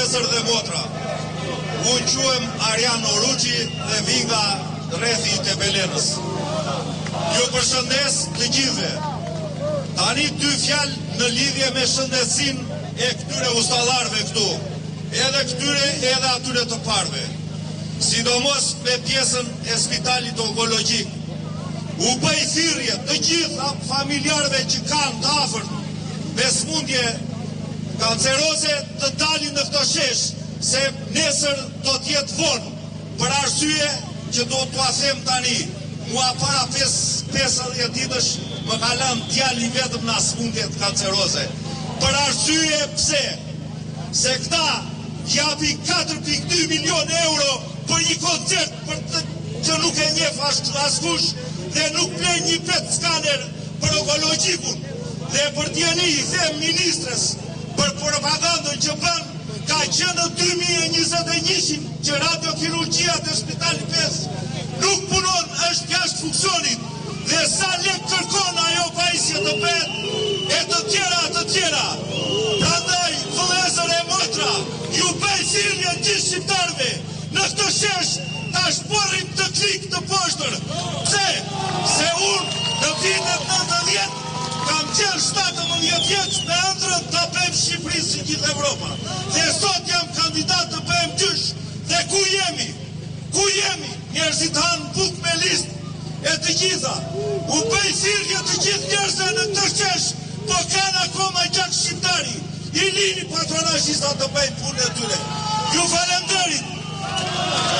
Vëllezër dhe motra, unë quhem Arjan Oruçi dhe vij nga rrethi i Tepelenës. Ju përshëndes të gjithëve. Tani dy fjalë në lidhje me shëndetësinë e këtyre ustallarëve këtu, edhe këtyre edhe atyre të parëve. Sidomos me pjesën e spitalit onkologjik. U bëj thirrje të gjithë familjarëve që kanë të afërt me sëmundje kanceroze të dalin në këtë shesh se nesër do të jetë vonë për arsye që do t'ua them tani. Mua para 50 ditësh më ka lënë djali i vetëm nga sëmundjet kanceroze. Për arsye pse? Se këta japin 4.2 milionë euro për një koncert për të që nuk e njeh askush dhe nuk blen një PET skaner për onkologjikun. Dhe për dijeni i them ministres për propagandën që bën, ka qenë në 2021 që radiokirurgjia te Spitali 5 nuk punon, është jashtë funksionit dhe sa lek kërkon ajo pajisje të bëhet e të tjera të tjera. Prandaj, vëllezër e motra, ju bëj thirrje gjithë shqiptarëve në këtë shesh ta shporrim këtë klikë të poshtër. Pse? Se unë në vitet 90 kam qenë 17 vjeç me ëndrrën ta bëjmë Shqipërinë si gjithë Evropa. Dhe sot jam kandidat të bëhem gjysh. Dhe ku jemi? Ku jemi? Njerëzit hanë bukë me listë e të gjitha. U bëj thirrje të gjithë njerëzve në këtë shesh, po kanë akoma gjak shqiptari. I lini patronazhistat të bëjnë punën e tyre. Ju falemnderit!